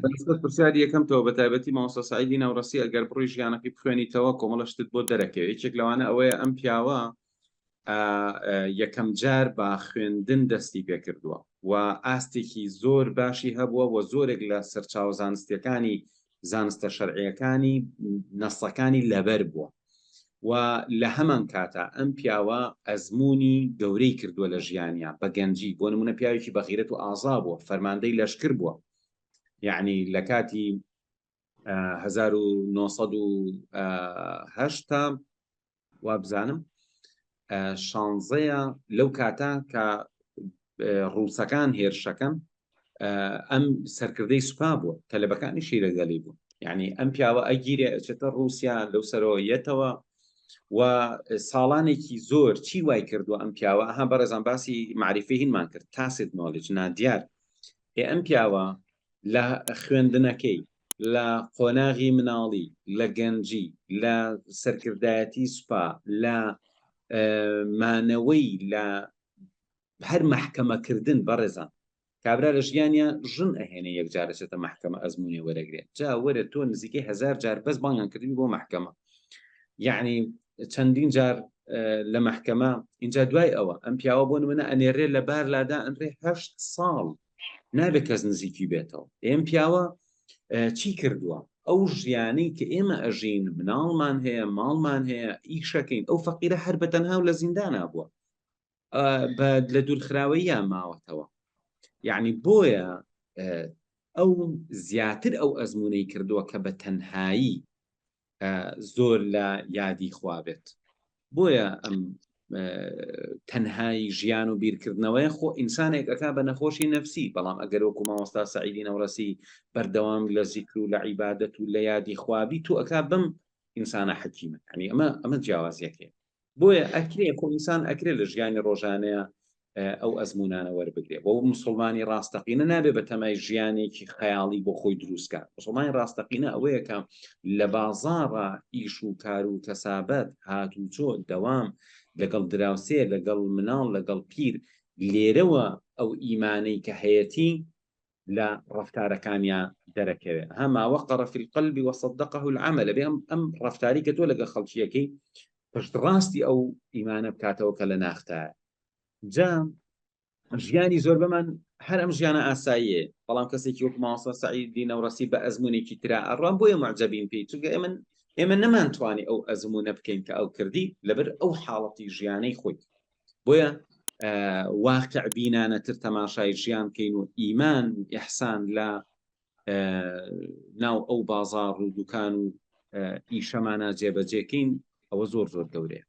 بەنسبەت پرسیاری یەکەمتەوە بە تایبەتی مامۆستا سەعیدی نەورەسی ئەگەر بڕۆی ژیانەکەی بخوێنیتەوە کۆمەڵە شتت بۆ دەرەکەوێت یەکێک لەوانە ئەوەیە ئەم پیاوە یەکەم جار بە خوێندن دەستی پێکردووە و ئاستێکی زۆر باشی هەبووە و زۆرێک لە سەرچاوە زانستیەکانی زانستە شەرعیەکانی نەسەکانی لەبەر بووە و لە هەمان کاتا ئەم پیاوە ئەزموونی گەورەی کردووە لە ژیانیا بە گەنجی بۆ نمونە پیاوێکی بەغیرەت و ئازا بووە فەرماندەی لەشکر بووە یعنی لە کاتی 1970 وابزانم شانزەیە لەو کاتە کە ڕووسەکان هێرشەکەن ئەم سەرکردەی سوپا بووە تەلەبەکانی شیرەگەلی بوو یعنی ئەم پیاوە ئەگیرێ ئەچێتە ڕووسیا لەو سەرەوە یەتەوە و ساڵانێکی زۆر چی وای کردووە ئەم پیاوە ئەها بەڕێزان باسی معریفی هینمان کرد tacit knowledge نادیار ئێ ئەم پیاوە لە خوێندنەکەی لە قۆناغی مناڵی لە گەنجی لە سەرکردایەتی سوپا لە مانەوەی لە هەر مەحکەمەکردن بەڕێزان کابرا لە ژیانیا ژن ئەهێنێ یەکجار ئەچێتە مەحکەمە ئەزمونێ وەرەگرێ جا وەرە تۆ نزیکەی هەزار جار بەس بانگیان کردبی بۆ مەحکەمە یعنی چەندین جار لە مەحکەمە اینجا دوای ئەوە ئەم پیاوە بۆ نمونە ئەنێرێ لە بار لادا ئەنرێ هەشت ساڵ نابێ کەس نزیکی بێتەوە ئێم پیاوە چی کردووە ئەو ژیانەی کە ئێمە ئەژین مناڵمان هەیە ماڵمان هەیە ئیشەکەین ئەو فەقیرە هەر بە تەنها و لە زیندانا بووە لە دوورخراوەیە ماوەتەوە یعنی بۆیە ئەو زیاتر ئەو ئەزمونەی کردووە کە بە تەنهایی زۆر لە یادی خوا بێت بۆیە ئەم تەنهایی ژیان و بیرکردنەوەی خۆ ئینسانێک ئەک بە نەخۆشی نەفسی بەڵام ئەگەر وەکو مامۆستا سعیدی نەوڕەسی بەردەوام لە زیکر و لە عیبادەت و لە یادی خوابی تو ئەک بم ئینسانە حەکیمە ینی ئەمە ئەمە جیاوازیەکەی بۆیە ئەکرێ خۆ ئینسان ئەکرێ لە ژیانی ڕۆژانەیە ئەو ئەزمونانە وەربگرێ بۆ مسلمانی ڕاستەقینە نابێ بە تەمای ژیانێکی خەیاڵی بۆ خۆی دروستکە مسلمانی ڕاستەقینە ئەوەیە کە لە بازاڕە ئیش و کار و کەسابەت هاتوچۆ دەوام لەگەڵ دراوسێ لەگەڵ مناڵ لەگەڵ پیر لێرەوە ئەو ئیمانەی کە هەیەتی لە ڕەفتارەکانیا دەرەکەوێ ها ما وقر فی القلب وصدقه العمل بێ ئەم ئەم ڕەفتاری کە تۆ لەگەڵ خەڵکیەکەی پشتڕاستی ئەو ئیمانە بکاتەوە کە لە ناختایە جا ژیانی زۆربەمان هەر ئەم ژیانە ئاساییە بەڵام کەسێکی وەک مامۆستا سەعیدی نەوڕەسی بە ئەزمونێکی ترا ئەڕام بۆیە معجەبین پێی چونکە ئێمە ئێمە نەمانتوانی ئەو ئەزمونە بکەین کە ئەو کردی لەبەر ئەو حاڵەتی ژیانەی خۆی بۆیە واقع بینانەتر تەماشای ژیان بکەین و ئیمان و ئیحسان لە ناو ئەو بازاڕ و دوکان و ئیشەمانە جێبەجێکەین ئەوە زۆر زۆر گەورەیە.